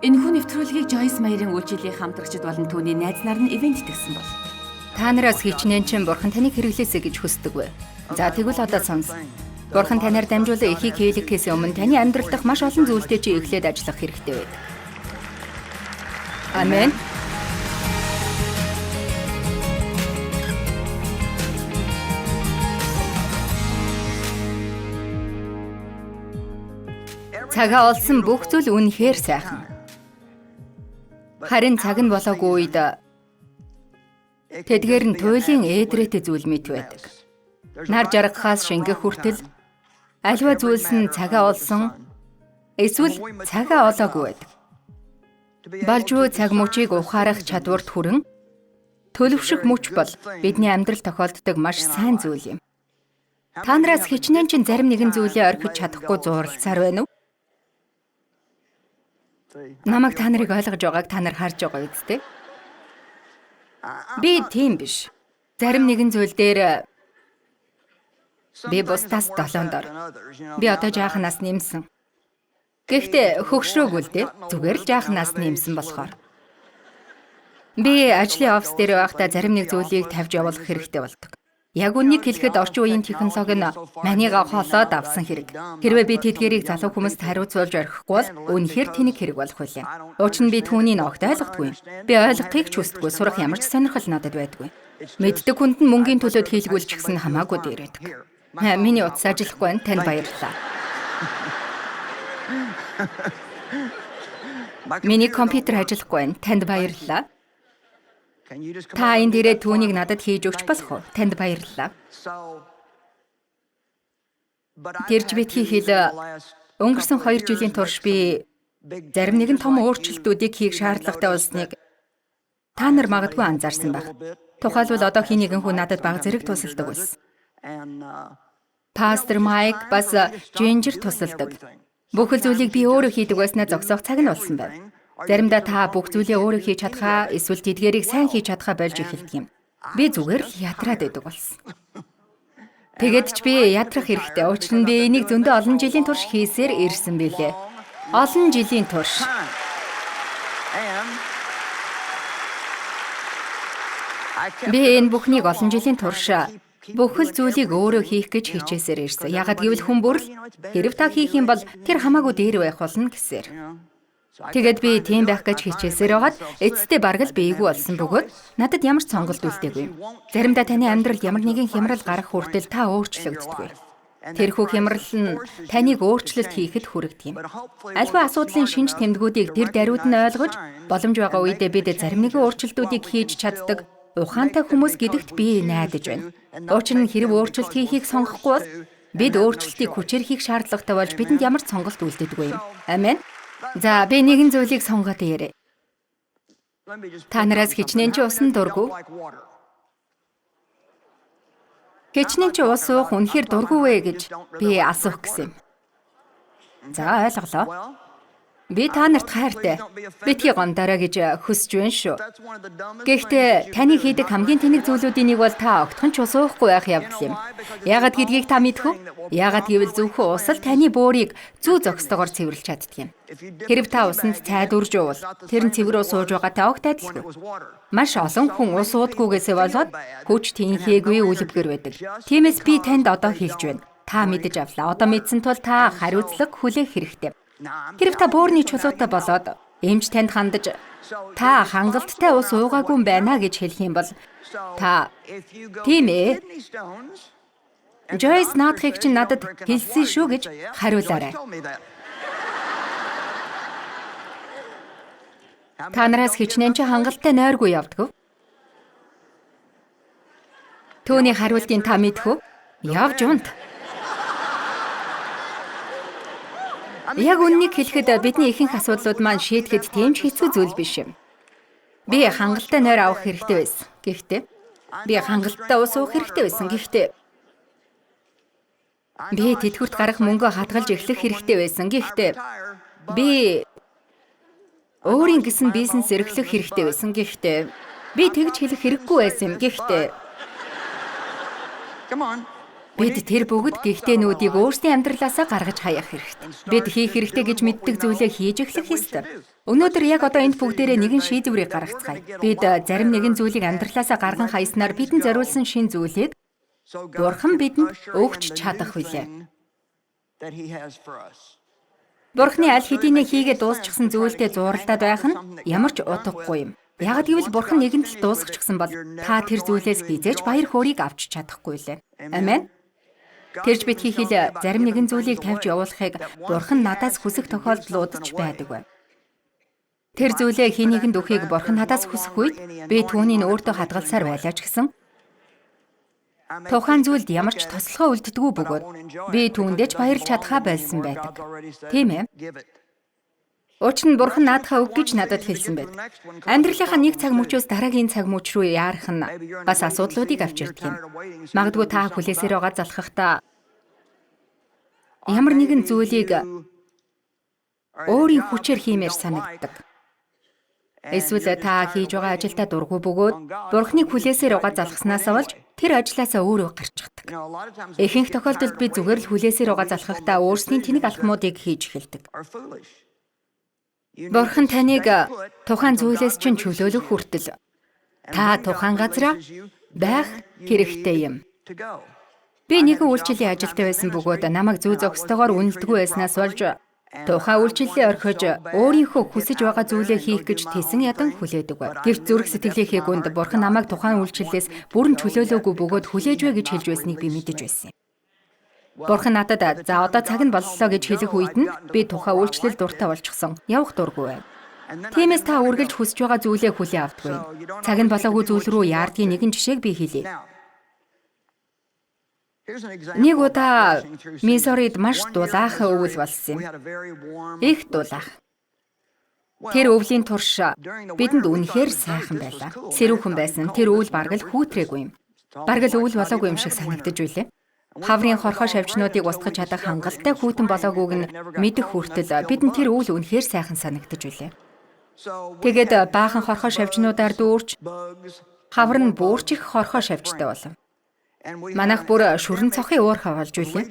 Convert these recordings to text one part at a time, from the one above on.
Энэхүү нэвтрүүлгийг Joyce Meyer-ийн үйлчлэлийн хамтрагчид болон түүний найз нар нь ивент итгэсэн бол. Та нараас хичнээн чинь бурхан таныг хэрэглээсэй гэж хүсдэг вэ? За тэгвэл одоо сонс. Бурхан танаар дамжуулан эхийг хийлгэхээс өмнө таны амьдрал дах маш олон зүйлтэй чи эхлээд ажиллах хэрэгтэй байдаг. Амен. Цагаа олсон бүх зүйл үнэхээр сайхан. Харин цаг нь болоогүй үед тэдгээр нь туйлын ээдрээтэй зүйл мэт байдаг. Нар жаргахаас шингэх хүртэл альва зүйлс нь цагаа олсон эсвэл цагаа олоогүй байдаг. Болж буй цаг мөчийг ухаарах чадварт хүрэн төлөвшөх мөч бол бидний амьдрал тохиолддог маш сайн зүйл юм. Та нараас хичнээн чинь зарим нэгэн зүйлээ орхиж чадахгүй зууралцаар байна уу? Намайг та нарыг ойлгож байгааг та нар харж байгаа биз дээ? Би тийм биш. Зарим нэгэн зүйл дээр би бусдаас долоон дор. Би одоо жаахан нас нэмсэн. Гэхдээ хөгшрөөгүй л дээ. Зүгээр л жаахан нас нэмсэн болохоор. Би ажлын офис дээр байхдаа зарим нэг зүйлийг тавьж явуулах хэрэгтэй болдог. Яг үннийг хэлэхэд орчин үеийн технологи нь манийга холоод авсан хэрэг. Хэрвээ би тэдгэрийг залуу хүмүүст хариуцуулж орхихгүй бол үнэхээр тэнэг хэрэг болох байлаа. Учир нь би түүний ногт ойлгохгүй. Би ойлгохыг ч хүсдэггүй, сурах ямар ч сонирхол надад байдаггүй. Мэддэг хүнд нь мөнгөний төлөөд хийлгүүлчихсэн хамаагүй дээр байдаг. Миний утас ажиллахгүй байна. Танд баярлалаа. Миний компьютер ажиллахгүй байна. Танд баярлалаа. Та энд ирээд түүнийг надад хийж өгч болох уу? Танд баярлалаа. Тэр ч битгий хэл, өнгөрсөн 2 жилийн турш би зарим нэгэн том өөрчлөлтүүдийг хийх шаардлагатай болсныг та нар магадгүй анзаарсан байх. Тухайлбал одоо хэн нэгэн хүн надад бага зэрэг тусалдаг болсон. Пастор Майк бас Жинжер тусалдаг. Бүхэл зүйлийг би өөрөө хийдэг байснаа зогсоох цаг нь болсон байна. Заримдаа та бүх зүйлээ өөрөө хийж чадхаа эсвэл тэдгэрийг сайн хийж чадхаа болж эхэлдэг юм. Би зүгээр л ятраад байдаг болсон. Тэгээд ч би ятрах хэрэгтэй. Учир нь би энийг зөндөө олон жилийн турш хийсээр ирсэн билээ. Олон жилийн турш. Би энэ бүхнийг олон жилийн турш бүхэл зүйлийг өөрөө хийх гэж хичээсээр ирсэн. Яагаад гэвэл хүн бүр л хэрв та хийх юм бол тэр хамаагүй дээр байх болно гэсээр. Тэгээд би тийм байх гэж хичээсээр байгаад эцэстээ бараг л бийгүй болсон бөгөөд надад ямар ч сонголт үлдээгүй. Заримдаа таны амьдралд ямар нэгэн хямрал гарах хүртэл та өөрчлөгддөггүй. Тэрхүү хямрал нь таныг өөрчлөлт хийхэд хүргэдэг юм. Альва асуудлын шинж тэмдгүүдийг тэр даруйд нь ойлгож боломж байгаа үедээ бид зарим нэгэн өөрчлөлтүүдийг хийж чаддаг ухаантай хүмүүс гэдэгт би найдаж байна. Учир нь хэрв өөрчлөлт хийхийг сонгохгүй бол бид өөрчлөлтийг хүчээр хийх шаардлагатай болж бидэнд ямар ч сонголт үлддэггүй юм. Амен. За би нэгэн зүйлийг сонгоод яриа. Та нараас хичнээн чи усан дургүй. Хичнээн чи ус уух үнэхээр дургүй вэ гэж би асуух гэсэн юм. За ойлголоо. Би та нарт хайртай. Битгий гомдоорой гэж хүсэж байна шүү. Гэхдээ таны хийдэг хамгийн тэнэг зүйлүүдийн нэг бол та огтхон ч ус уухгүй байх явдал юм. Яагаад гэдгийг та мэдэх үү? Яагаад гэвэл зөвхөн ус л таны буурыг зүү зохистойгоор цэвэрлж чаддаг юм. Хэрв та усанд цайд үрж уувал тэр нь цэвэр ус ууж байгаатай огт адилгүй. Маш олон хүн ус уудгүйгээсээ болоод хүч тэнхээгүй үлбгэр байдаг. Тиймээс би танд одоо хэлж байна. Та мэдэж авлаа. Одоо мэдсэн тул та хариуцлага хүлээх хэрэгтэй. Хэрв та буурны чулуутай болоод эмч танд хандаж та хангалттай ус уугаагүй юм байна гэж хэлэх юм бол та тийм ээ. Joyce наадахыг чинь надад хэлсэн шүү гэж хариулаарай. Та нараас хичнээн чи хангалттай нойргүй явдаг уу? Түүний хариултыг та мэдэх үү? Явж унт. Яг үннийг хэлэхэд бидний ихэнх асуудлууд маань шийдэхэд тийм ч хэцүү зүйл биш юм. Би хангалттай нойр авах хэрэгтэй байсан. Гэхдээ би хангалттай ус уух хэрэгтэй байсан. Гэхдээ би тэтгэврт гарах мөнгөө хадгалж эхлэх хэрэгтэй байсан. Гэхдээ би өөрийн гэсэн бизнес эрхлэх хэрэгтэй байсан. Гэхдээ би тэгж хэлэх хэрэггүй байсан юм. Гэхдээ Бид тэр бүгд гихтэнүүдийг өөрсдийн амьдралаасаа гаргаж хаях хэрэгтэй. Бид хийх хэрэгтэй гэж мэддэг зүйлээ хийж эхлэх ёстой. Өнөөдөр яг одоо энд бүгдээрээ нэгэн шийдвэрийг гаргацгаая. Бид зарим нэгэн зүйлийг амьдралаасаа гарган хаяснаар бидэнд зориулсан шин зүйлийг Бурхан бидэнд өгч чадах билээ. Бурханы аль хэдийнэ хийгээд дуусчихсан зүйлдээ зууралдаад байх нь ямар ч утгагүй юм. Яагад гэвэл Бурхан нэгэнт л дуусгачихсан бол та тэр зүйлээс хизээж баяр хөөрийг авч чадахгүй лээ. Амен. Тэрж битгий хэл, зарим нэгэн зүйлийг тавьж явуулахыг Бурхан надаас хүсэх тохиолдлууд ч байдаг байв. Тэр зүйлээ хий нэгэнд өгөхийг Бурхан надаас хүсэх үед би түүнийг өөртөө хадгалсаар байлаа ч гэсэн тухайн зүйлд ямар ч тослогоо үлддэггүй бөгөөд би түүндээ ч баярлж чадхаа болсон байдаг. Тийм ээ. Учир нь Бурхан наадхаа өг гэж надад хэлсэн байд. Амьдралынхаа нэг цаг мөчөөс дараагийн цаг мөч рүү яарах нь бас асуудлуудыг авч ирдэг юм. Магадгүй та хүлээсээр байгаа залхахдаа ямар нэгэн зүйлийг өөрийн хүчээр хиймээр санагддаг. Эсвэл та хийж байгаа ажилдаа дургүй бөгөөд Бурханыг хүлээсээр байгаа залхаснаас болж тэр ажлаасаа өөрөө гарчдаг. Ихэнх тохиолдолд би зүгээр л хүлээсээр байгаа залхахдаа өөрсний тэнэг алхмуудыг хийж эхэлдэг. Бурхан таныг тухайн зүйлээс чинь чөлөөлөх хүртэл та тухайн газараа байх хэрэгтэй юм. Би нэгэн үйлчлэлийн ажилтай байсан бөгөөд намайг зүй зохистойгоор үнэлдэггүй байснаас болж тухайн үйлчлэлээ орхиж өөрийнхөө хүсэж байгаа зүйлээ хийх гэж тэсэн ядан хүлээдэг байв. Гэвч зүрх сэтгэлийнхээ гүнд Бурхан намайг тухайн үйлчлэлээс бүрэн чөлөөлөөгүй бөгөөд хүлээж вэ гэж хэлж байсныг би мэдэж байсан юм. Бурхан надад за одоо цаг нь боллоо гэж хэлэх үед нь би тухайн үйлчлэл дуртай болчихсон. Явах дургүй байв. Тиймээс та үргэлж хүсэж байгаа зүйлээ хүлээн авдаггүй. Цаг нь болоогүй зүйл рүү яардгийн нэгэн жишээг би хэлье. Нэг удаа Миссурид маш дулаахан өвөл болсон юм. Их дулаах. Тэр өвлийн турш бидэнд үнэхээр сайхан байлаа. Сэрүүхэн байсан. Тэр өвөл бараг л хүүтрээгүй юм. Бараг л өвөл болоогүй юм шиг санагдаж билээ. Хаврын хорхоо шавжнуудыг устгах чадах хангалттай хүйтэн болоогүйг нь мэдэх хүртэл бидэнд тэр өвөл үнэхээр сайхан санагдаж билээ. Тэгээд баахан хорхоо шавжнуудаар дүүрч хавар нь буурч их хорхоо шавжтай болов. Манайх бүр шүрэн цохын уурхай болж билээ.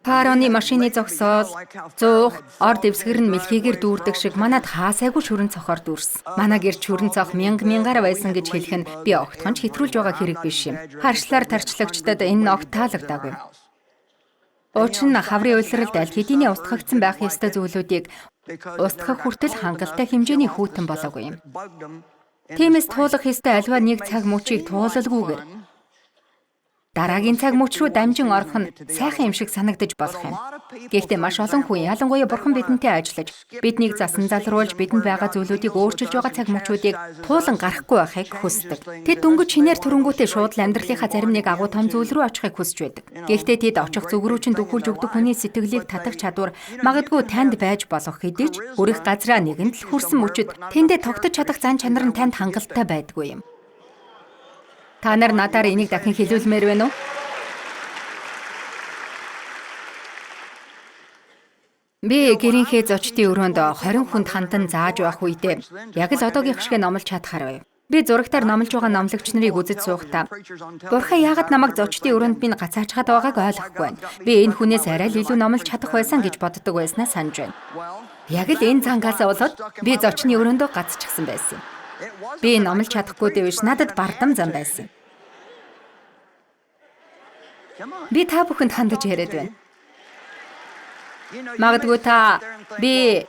Фароны машины зогсоол, зуух, ор дэвсгэр нь мэлхийгээр дүүрдэг шиг манад хаасайгүй шүрэн цохоор дүүрсэн. Манай гэрт шүрэн цох мянга мянгаараа байсан гэж хэлэх нь би огтхон ч хэтрүүлж байгаа хэрэг биш юм. Харшлаар тарчлагчдад энэ нь огт таалагдаагүй. Учир нь хаврын улиралд аль хэдийний устгагдсан байх ёстой зүйлүүдийг устгах хүртэл хангалттай хэмжээний хүйтэн болоогүй юм. Тиймээс туулах ёстой альва нэг цаг мөчийг туулалгүйгээр дараагийн цаг мөч рүү дамжин орох нь сайхан юм шиг санагдаж болох юм. Гэхдээ маш олон хүн, ялангуяа Бурхан бидэнтэй ажиллаж, биднийг засан залруулж, бидэнд байгаа зүйлүүдийг өөрчилж байгаа цаг мөчүүдийг туулан гарахгүй байхыг хүсдэг. Тэд дөнгөж шинээр төрөнгүүтээ шууд л амьдралынхаа зарим нэг агуу том зүйл рүү очихыг хүсэж байдаг. Гэхдээ тэд очих зүг рүү чинь дөхүүлж өгдөг хүний сэтгэлийг татах чадвар магадгүй танд байж болох хэдий ч хүрэх газраа нэгэнд л хүрсэн мөчид тэндээ тогтож чадах зан чанар нь танд хангалттай байдгүй юм. Та нар надаар энийг дахин хэлүүлмээр байна уу? Би гэрийнхээ зочдын өрөөнд 20 хүнд хандан зааж байх үедээ яг л одоогийнх шиг номлож чадхаар байв. Би зурагтаар номлож байгаа номлогч нарыг үзэж суухдаа Бурхан яагаад намайг зочдын өрөөнд минь гацаачхад байгааг ойлгохгүй байна. Би энэ хүнээс арай л илүү номлож чадах байсан гэж боддог байснаа санаж байна. Яг л энэ цангаасаа болоод би зочны өрөөндөө гацчихсан байсан юм. Би номлож чадахгүй дэвш надад бардам зам байсан. Би та бүхэнд хандаж яриад байна. Магадгүй та би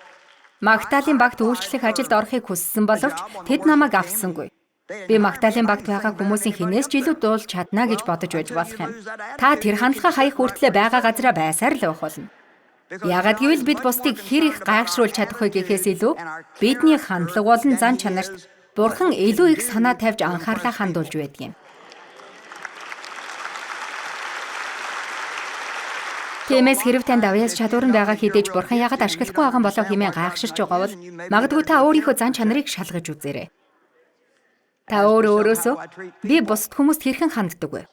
Магдалины багт үйлчлэх ажилд орохыг хүссэн боловч тэд намайг авсангүй. Би Магдалины багт байгаа хүмүүсийн хинээс ч илүү дуулж чадна гэж бодож байж болох юм. Та тэр хандлагаа хаях хүртлээр байгаа газараа байсаар л явах болно. Яагаад гэвэл бид бусдыг хэр их гайхшруулж чадах вэ гэхээс илүү бидний хандлага болон зан чанарт Бурхан илүү их санаа тавьж анхаарлаа хандуулж байдаг юм. Тиймээс хэрв танд авьяас чадвар нь байгаа хэдий ч Бурхан яагаад ашиглахгүй байгаа болоо хэмээн гайхширч байгаа бол магадгүй та өөрийнхөө зан чанарыг шалгаж үзээрэй. Та өөрөө өөрөөсөө би бусад хүмүүст хэрхэн ханддаг вэ?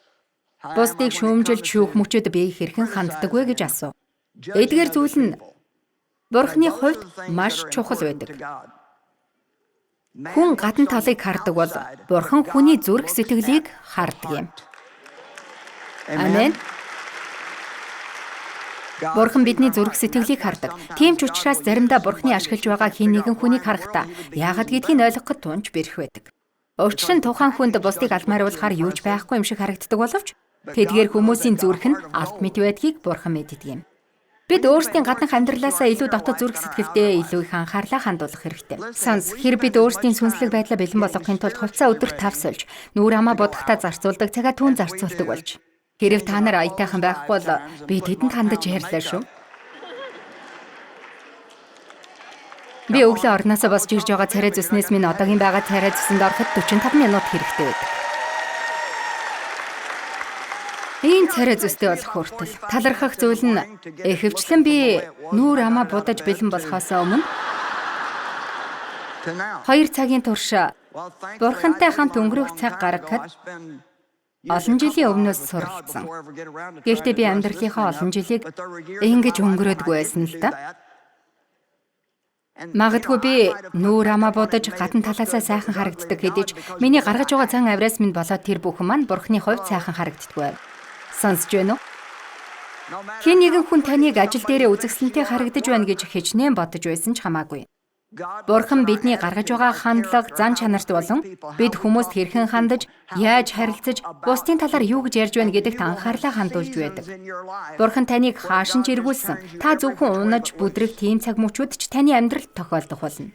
Бусдыг шүүмжилж шүүх мөчөд би хэрхэн ханддаг вэ гэж асуу. Эдгээр зүйл нь Бурханы хувьд маш чухал байдаг. Хүн гадна талыг хардаг бол Бурхан хүний зүрх сэтгэлийг хардаг юм. Амен. Бурхан бидний зүрх сэтгэлийг хардаг. Тийм ч учраас заримдаа Бурханы ашиглаж байгаа хэн нэгэн хүнийг харахдаа яагаад гэдгийг ойлгоход тунч бэрх байдаг. Учир нь тухайн хүнд бусдыг алмааруулахаар юу ч байхгүй юм шиг харагддаг боловч тэдгээр хүмүүсийн зүрх нь алт мэт байдгийг Бурхан мэддэг юм. Бид өөрсдийн гаднах амьдралаасаа илүү дотоод зүрх сэтгэлдээ илүү их анхаарлаа хандуулах хэрэгтэй. Сонс, хэрэг бид өөрсдийн сүнслэг байдлаа бэлэн болгохын тулд хувьцаа өдөрт 5 сольж, нүүр амаа будахдаа зарцуулдаг цагаа түүн зарцуулдаг болж. Хэрэг та нар аятайхан байхгүй бол би тэдэнд хандаж ярьлаа шүү. Би өглөө орноосоо босч ирж байгаа царай зүснээс минь одоогийн байгаа царай зүсэнд ороход 45 минут хэрэгтэй байдаг. Ийм царай зүстэй болох хүртэл талархах зүйл нь ихэвчлэн би нүүр амаа будаж бэлэн болохоос өмнө 2 цагийн турш Бурхантай хамт өнгөрөх цаг гаргахад олон жилийн өмнөөс суралцсан. Гэхдээ би амьдралынхаа олон жилийг ингэж өнгөрөөдгүй байсан л да. Магадгүй би нүүр амаа будаж гадна талаасаа сайхан харагддаг хэдий ч миний гаргаж байгаа зан авираас минь болоод тэр бүхэн маань Бурхны хувьд сайхан харагддаггүй. Сонсож байна уу? Хэн нэгэн хүн таныг ажил дээрээ үзэсгэлэнтэй харагдаж байна гэж хичнээн бодож байсан ч хамаагүй. Бурхан бидний гаргаж байгаа хандлага, зан чанарт болон бид хүмүүст хэрхэн хандаж, яаж харилцаж, бусдын талаар юу гэж ярьж байна гэдэгт анхаарлаа хандуулж байдаг. Бурхан таныг хаашин ч эргүүлсэн. Та зөвхөн унаж, бүдрэх тийм цаг мөчүүд ч таны амьдралд тохиолдох болно.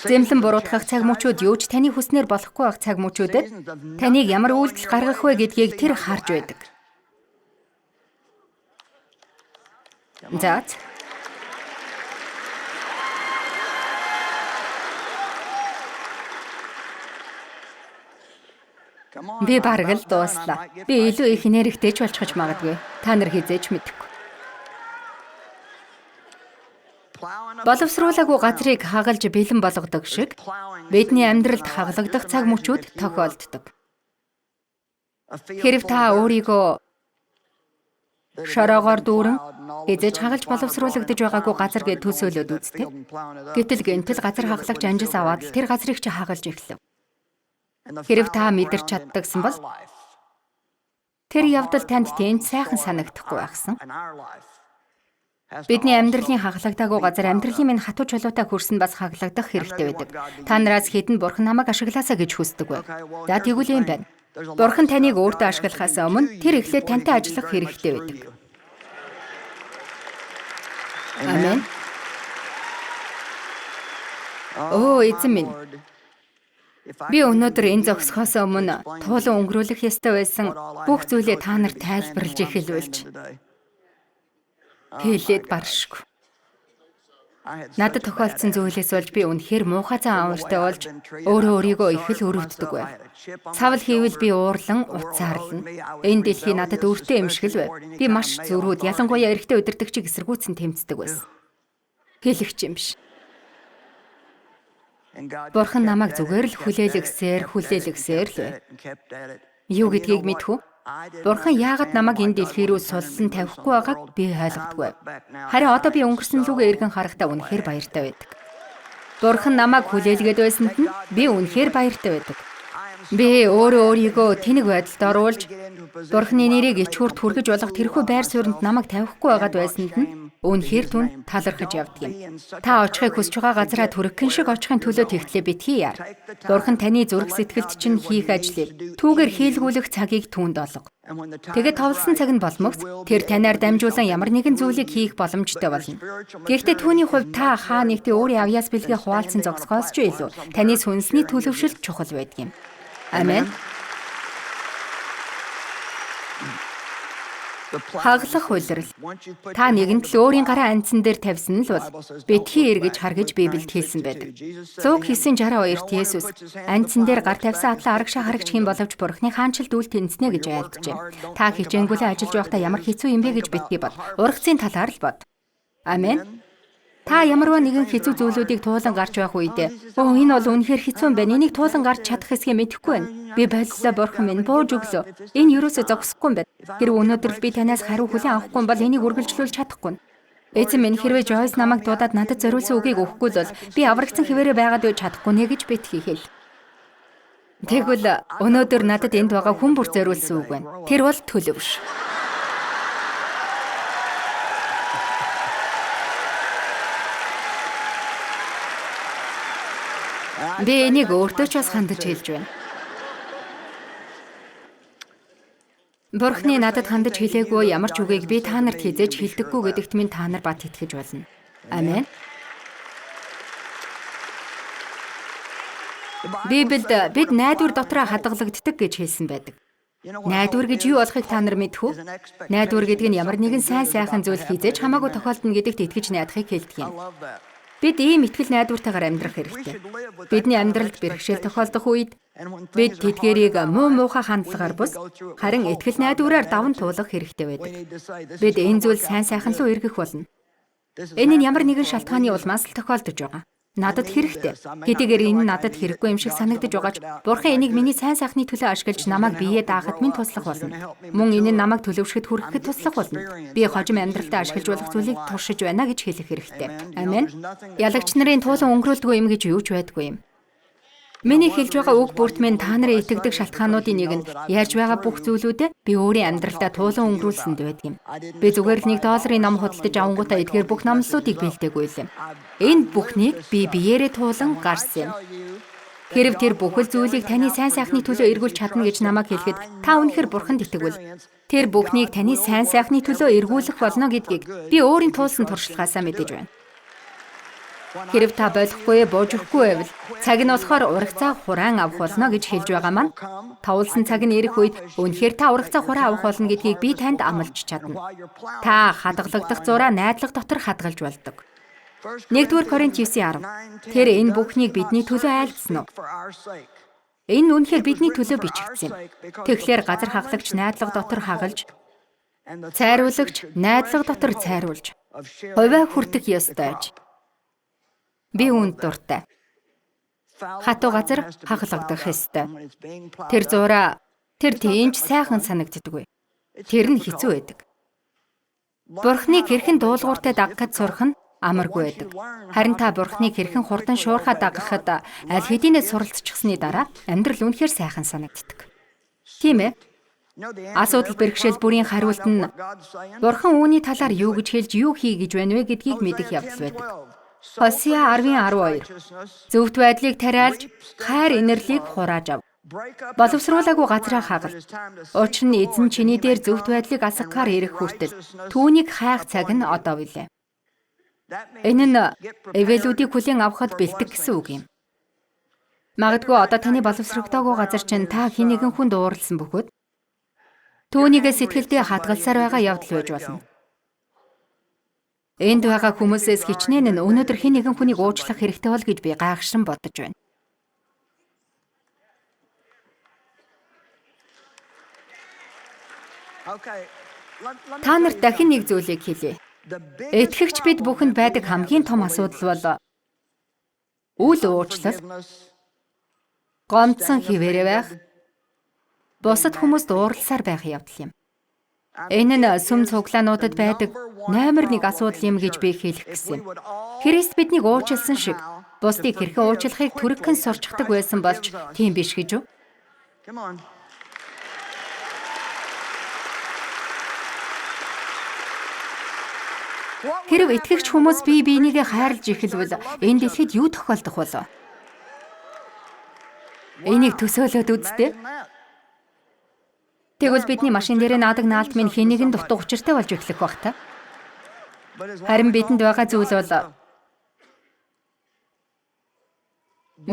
Зэмлэн буруутгах цаг мөчүүд юу ч таны хүснээр болохгүй байх цаг мөчүүдэд таныг ямар үйлдэл гаргах вэ гэдгийг тэр харж байдаг. За. Би бараг л дууслаа. Би илүү их нэрэгтэй ч болчихож магадгүй. Та нар хэзээ ч мэдэхгүй. Боловсруулаагүй газрыг хагалж бэлэн болгодог шиг бидний амьдралд хаглагдах цаг мөчүүд тохиолддог. Хэрв та өөрийгөө шороогоор дүүрэн хэзээ ч хагалж боловсруулагдаж байгаагүй газар гэж төсөөлөд үзтээ. Гэтэл гэнтэл газар хагалагч анжис аваад л тэр газрыг чи хагалж эхлэв. Хэрв та мэдэрч чаддагсан бол тэр явдал танд тийм сайхан санагдахгүй байхсан. Бидний амьдралын хагалагдаагүй газар амьдралын минь хатуу чулуутай хөрсөн бас хагалагдах хэрэгтэй байдаг. Та нараас хэд нь Бурхан намайг ашиглаасаа гэж хүсдэг вэ? За тэгвэл юм байна. Бурхан таныг өөртөө ашиглахаас өмнө тэр эхлээд тантай ажиллах хэрэгтэй байдаг. Амен. Оо эзэн минь. Би өнөөдөр энэ зогсохоос өмнө туулан өнгөрүүлэх ёстой байсан бүх зүйлээ та нарт тайлбарлаж эхэлвэлж хэлээд баршгүй. Надад тохиолдсон зүйлээс болж би үнэхээр муухай зан авиртай болж өөрөө өөрийгөө их л өрөвддөг байв. Савл хийвэл би уурлан уцаарлана. Энэ дэлхий надад өөртөө юм шиг л байв. Би маш зөрүүд, ялангуяа эрэгтэй удирдагчийг эсэргүүцэн тэмцдэг байсан. Хэлэх юм биш. Бурхан намайг зүгээр л хүлээлгэсээр хүлээлгэсээр л байв. Юу гэдгийг мэдэх үү? Бурхан яагаад намайг энэ дэлхий рүү суллан тавихгүй байгааг би ойлгодгүй. Харин одоо би өнгөрсөн лүгээ эргэн харахтаа үнэхээр баяртай байдаг. Бурхан намайг хүлээлгээд байсанд нь би үнэхээр баяртай байдаг. Би өөрөө өөрийгөө тэнэг байдалд оруулж Бурханы нэрийг ичхүрт хүргэж болох тэрхүү байр сууринд намайг тавихгүй байгаад байсанд нь үнэхээр түн талархаж явдаг юм. Та очихыг хүсэж байгаа газараа түрэгхэн шиг очихын төлөө тэгтлээ битгий яар. Бурхан таны зүрх сэтгэлд чинь хийх ажлыг түүгээр хийлгүүлэх цагийг түүнд олго. Тэгээд товлсон цаг нь болмогц тэр танаар дамжуулан ямар нэгэн зүйлийг хийх боломжтой болно. Гэхдээ түүний хувьд та хаа нэгтээ өөрийн авьяас бэлгээ хуваалцсан зогсохоос ч илүү таны сүнсний төлөвшөлт чухал байдаг юм. Амен. Хаглах улирал. Та нэгэнт л өөрийн гараа андсан дээр тавьсан нь л бол битгий эргэж хар гэж Библиэд хэлсэн байдаг. Лук 9:62-т Есүс андсан дээр гар тавьсан атлаа арагшаа харагч хэн боловч Бурхны хаанчлалд үл тэнцнэ гэж айлджээ. Та хичээнгүлээ ажиллаж байхдаа ямар хэцүү юм бэ гэж битгий бод. Ургацын талаар л бод. Амен. Та ямарваа нэгэн хэцүү зүйлүүдийг туулан гарч байх үед өө энэ бол үнэхээр хэцүү юм байна. Энийг туулан гарч чадах эсхийг мэдэхгүй байна. Би боллоо бурхан минь бууж өглөө. Энэ юусоо зогсохгүй юм байна. Хэрв өнөөдөр л би танаас хариу хүлээн авахгүй бол энийг үргэлжлүүлж чадахгүй. Эзэн минь хэрвээ Жойс намайг дуудаад надад зориулсан үгийг өгөхгүй бол би аврагдсан хэвээрээ байгаад байж чадахгүй нэ гэж битгий хэл. Тэгвэл өнөөдөр надад энд байгаа хүн бүр зориулсан үг байна. Тэр бол төлөвш. Би энийг өөртөө ч бас хандаж хэлж байна. Бурхны надад хандаж хэлээгүй ямар ч үгийг би та нарт хизээж хэлдэггүй гэдэгт минь та нар бат итгэж болно. Амен. Библиэд бид найдвар дотроо хадгалагддаг гэж хэлсэн байдаг. Найдвар гэж юу болохыг та нар мэдэх үү? Найдвар гэдэг нь ямар нэгэн сайн сайхан зүйл хизээж хамаагүй тохиолдоно гэдэгт итгэж найдахыг хэлдэг юм. Бид ийм итгэл найдвартайгаар амьдрах хэрэгтэй. Бидний амьдралд бэрхшээл тохиолдох үед бид тэдгэрийг муу муухай хандлагаар бус харин итгэл найдвараар даван туулах хэрэгтэй байдаг. Бид энэ зүйл сайн сайхан руу эргэх болно. Энэ нь ямар нэгэн шалтгааны улмаас л тохиолдож байгаа. Надад хэрэгтэй. Хэдийгээр энэ нь надад хэрэггүй юм шиг санагдаж байгаа ч Бурхан энийг миний сайн сайхны төлөө ашиглаж намайг биеэ даахад минь туслах болно. Мөн энэ нь намайг төлөвшөхөд хүрэхэд туслах болно. Би хожим амьдралдаа ашиглаж болох зүйлийг туршиж байна гэж хэлэх хэрэгтэй. Амен. Ялагч нарын туулан өнгөрүүлдэггүй юм гэж юу ч байдаггүй юм. Миний хэлж байгаа үг бүрт минь та нарын итгэдэг шалтгаануудын нэг нь ярьж байгаа бүх зүйлүүдээ би өөрийн амьдралдаа туулан өнгөрүүлсэнд байдаг юм. Би зүгээр л $1 ном худалдаж авангуудаа эдгээр бүх номлолуудыг бэлдээгүй юм. Энэ бүхнийг би биеэрээ туулан гарсан юм. Хэрв тэр бүхэл зүйлийг таны сайн сайхны төлөө эргүүлж чадна гэж намайг хэлэхэд та үнэхээр бурханд итгэвэл тэр бүхнийг таны сайн сайхны төлөө эргүүлэх болно гэдгийг би өөрийн туулсан туршлагаасаа мэдэж байна. Хэрв та болохгүй, бууж өгөхгүй байвал цаг нь болохоор урагцаа хураан авах болно гэж хэлж байгаа маань товлсон цаг нь ирэх үед үнэхээр та урагцаа хураан авах болно гэдгийг би танд амлаж чадна. Та хадгалагдах зураа найдлага дотор хадгалж болдог. 1-р Коринт 9:10. Тэр энэ бүхнийг бидний төлөө айлдсан уу? Энэ үнэхээр бидний төлөө бичигдсэн юм. Тэгэхээр газар хагалагч найдлага дотор хагалж, цайруулагч найдлага дотор цайруулж, хувиа хүртэх ёстой аж. Би үүнд дуртай. Хатуу газар хагалагдах ёстой. Тэр зураа тэр тийм ч сайхан санагддаггүй. Тэр нь хэцүү байдаг. Бурхныг хэрхэн дуулууртай дагахад сурах нь амаргүй байдаг. Харин та Бурхныг хэрхэн хурдан шуурхаа дагахад аль хэдийнэ суралцчихсны дараа амьдрал үнэхээр сайхан санагддаг. Тийм ээ. Асуудал бэрхшээл бүрийн хариулт нь Бурхан үүний талаар юу гэж хэлж юу хий гэж байна вэ гэдгийг мэдэх явдал байдаг. Хосеа 10:12. Зөвхт байдлыг тариалж, хайр инэрлийг хурааж ав. Боловсруулаагүй газраа хагал. Учир нь эзэн чиний дээр зөвхт байдлыг асгахаар ирэх хүртэл түүнийг хайх цаг нь одоо билээ. Энэ нь эвэлүүдийг хүлээн авахад бэлтгэх гэсэн үг юм. Магадгүй одоо таны боловсрогдоогүй газар чинь та хэн нэгэн хүнд уурласан бөгөөд түүнийгээ сэтгэлдээ хадгалсаар байгаа явдал байж болно. Энд байгаа хүмүүсээс хичнээн нь өнөөдөр хэн нэгэн хүнийг уучлах хэрэгтэй бол гэж би гайхшин бодож байна. Та нарт дахин нэг зүйлийг хэлье. Итгэгч бид бүхэнд байдаг хамгийн том асуудал бол үл уучлал, гомдсон хэвээрээ байх, бусад хүмүүст уурласаар байх явдал юм. Энэ нь сүм цуглаануудад байдаг номер 1 асуудал юм гэж би хэлэх гэсэн юм. Христ биднийг уучлсан шиг бусдыг хэрхэн уучлахыг түргэн сурчдаг байсан болж тийм биш гэж үү? Хэрв итгэгч хүмүүс бие биенийгээ хайрлаж эхэлвэл энэ дэлхийд юу тохиолдох вэ? Энийг төсөөлөөд үзтээ. Тэгвэл бидний машин дээр наадаг наалт минь хэн нэгэн дутуу учиртай болж эхлэх байх та. Харин бидэнд байгаа зүйл бол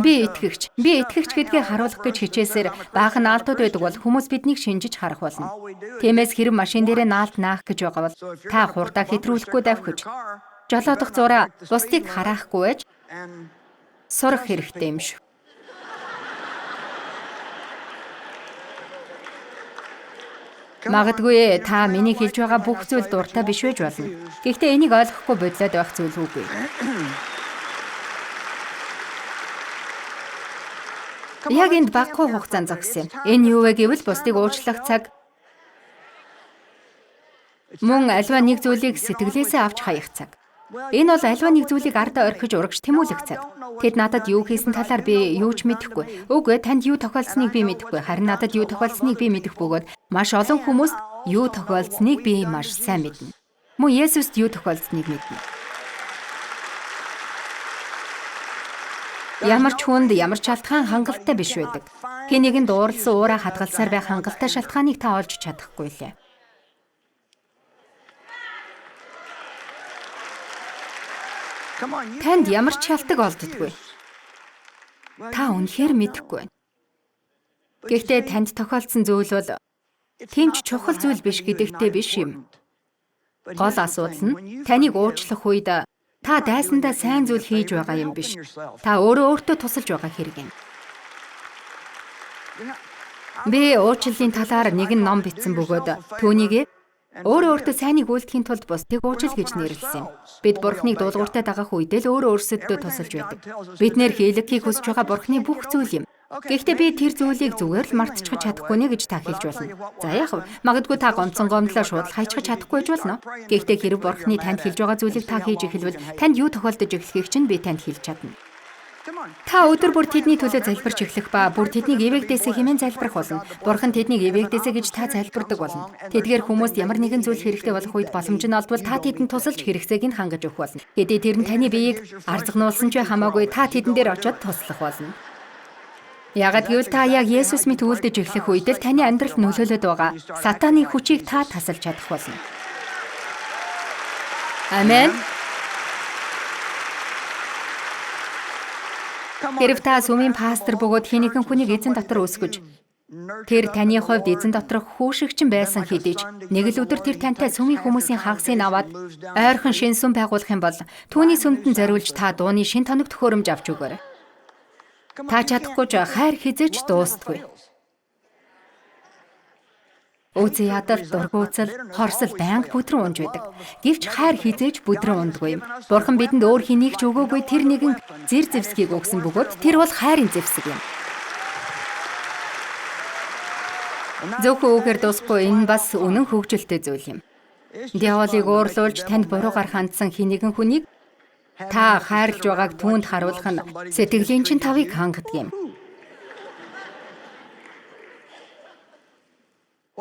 би итгэгч. Би итгэгч гэдгээ харуулах гэж хичээсээр баахан наалтууд байдаг бол хүмүүс биднийг шинжиж харах болно. Тиймээс хэрэг машин дээрээ наалт наах гэж байгаа бол та хурдаа хэтрүүлэхгүй давхиж, жолоодох зураа бусдыг хараахгүй байж сурах хэрэгтэй юм шүү. Магадгүй та миний хэлж байгаа бүх зүйл дуртай биш байж болно. Гэхдээ энийг ойлгохгүй бодлоод байх зүйл үгүй. Яг энд багагүй хугацаанд зогссон юм. Энэ юу вэ гэвэл бусдыг уучлах цаг мөн альва нэг зүйлийг сэтгэлээсээ авч хаях цаг. Энэ бол альва нэг зүйлийг ардаа орхиж урагш тэмүүлэх цаг. Тэд надад юу хийсэн талаар би юу ч мэдэхгүй. Үгүй, танд юу тохиолдсныг би мэдэхгүй. Харин надад юу тохиолдсныг би мэдэх бөгөөд маш олон хүмүүст юу тохиолдсныг би маш сайн мэднэ. Мөн Есүст юу тохиолдсныг мэднэ. Ямар ч хүнд ямар ч шалтгаан хангалттай биш байдаг. Хэн нэгэнд уурласан уураа хадгалсаар байх хангалттай шалтгааныг та олж чадахгүй лээ. Танд ямар ч шалтгаан олддоггүй. Та үнэхээр мэдэхгүй байна. Гэхдээ танд тохиолдсон зүйл бол тийм ч чухал зүйл биш гэдэгтэй биш юм. Гол асуудал нь таныг уучлах үед та дайсандаа сайн зүйл хийж байгаа юм биш. Та өөрөө өөртөө тусалж байгаа хэрэг юм. Би уучлалын талаар нэгэн ном бичсэн бөгөөд түүнийг өөрөө өөртөө сайныг үйлдэхийн тулд бусдыг уучлал гэж нэрлэсэн юм. Бид Бурхныг дуулууртай дагах үедээ л өөрөө өөрсөддөө тусалж байдаг. Бид нэр хийлгэхийг хүсэж байгаа Бурхны бүх зүйл юм. Гэхдээ би тэр зүйлийг зүгээр л мартчихж чадахгүй нэ гэж та хэлж болно. За яах вэ? Магадгүй та гомдсон гомдлоо шууд л хайчихж чадахгүй байж болно. Гэхдээ хэрв Бурхны танд хэлж байгаа зүйлийг та хийж эхэлвэл танд юу тохиолдож эхлэхийг чинь би танд хэлж чадна. Та өдөр бүр тэдний төлөө залбирч эхлэх ба бүр тэднийг эвээгдээсэй хэмээн залбирах болно. Бурхан тэднийг эвээгдээсэй гэж та залбирдаг болно. Тэдгээр хүмүүст ямар нэгэн зүйл хэрэгтэй болох үед боломж нь олдвол та тэдэнд тусалж хэрэгцээг нь хангаж өгөх болно. Хэдий тэр нь таны биеийг арзагнуулсан ч хамаагүй та тэдэн дээр очиод туслах болно. Яагаад гэвэл та яг Есүс мэт үйлдэж эхлэх үед л таны амьдралд нөлөөлөд байгаа сатааны хүчийг та тасалж чадах болно. Амен. Хэрв та сүмийн пастор бөгөөд хэн нэгэн хүнийг эзэн дотор өсгөж, тэр таны хувьд эзэн доторх хүүшигчин байсан хэдий ч нэг л өдөр тэр тантай сүмийн хүмүүсийн хагасыг аваад ойрхон шин сүм байгуулах юм бол түүний сүмд нь зориулж та дууны шин тоног төхөөрөмж авч өгөөрэй. Та чадахгүй ч хайр хэзээ ч дуустдаггүй. Үзэн ядалт, дургуутсал, хорсол байнга бүдрэн унж байдаг. Гэвч хайр хэзээ ч бүдрэн ундаггүй юм. Бурхан бидэнд өөр хэнийг ч өгөөгүй тэр нэгэн зэр зэвсгийг өгсөн бөгөөд тэр бол хайрын зэвсэг юм. Зөвхөн үгээр дуусахгүй, энэ бас үнэн хөгжилтэй зүйл юм. Диаволыг уурлуулж танд буруугаар хандсан хэн нэгэн хүнийг та хайрлж байгааг түүнд харуулах нь сэтгэлийн чинь тавыг хангадаг юм.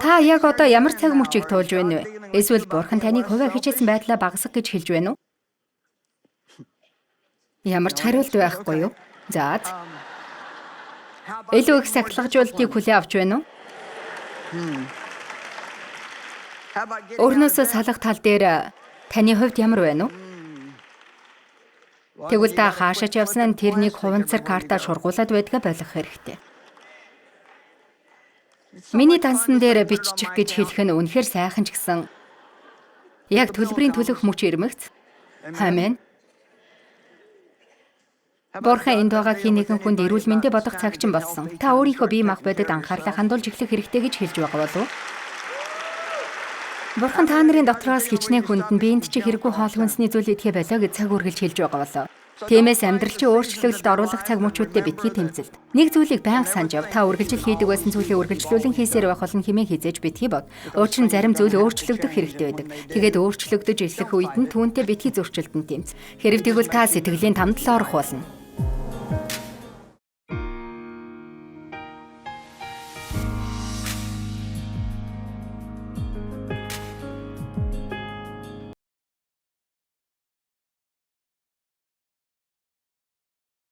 Та яг одоо ямар цаг мөчийг туулж байна вэ? Эсвэл Бурхан таныг хувиа хичээсэн байдлаа багасгах гэж хэлж байна уу? Ямар ч хариулт байхгүй юу? За. Илүү их сахилгажуулалтыг хүлээн авч байна уу? Өрнөөсөө салах тал дээр таны хувьд ямар байна уу? Тэгвэл та хаашаач явсан нь тэрнийг хуванцар карта шургуулад байдгаа болгох хэрэгтэй. Миний дансан дээр биччих гэж хэлэх нь үнэхээр сайхан ч гэсэн яг төлбөрийн төлөх мөч ирмэгц. Амен. Бурхан энд байгаа хэн нэгэн хүнд эрүүл мэндэ бодох цаг чинь болсон. Та өөрийнхөө бие махбодод анхаарлаа хандуулж эхлэх хэрэгтэй гэж хэлж байгаа болов уу? Бурхан та нарын дотроос хичнээн хүнд нь биеинд чи хэрэггүй хоол хүнсний зүйл идэхэ болоо гэж цаг үргэлж хэлж байгаа болов. Тиймээс амьдрал чинь өөрчлөлт оруулах цаг мөчүүдтэй битгий тэмцэлт. Нэг зүйлийг байнга санаж яв. Та үргэлжил хийдэг байсан зүйлийг үргэлжлүүлэн хийсээр байх болно хэмээн хизээж битгий бод. Учир нь зарим зүйл өөрчлөгдөх хэрэгтэй байдаг. Тэгээд өөрчлөгдөж эхлэх үед нь түүнтэй битгий зөрчилдөн тэмц. Хэрв тэгвэл та сэтгэлийн тамдал орох болно.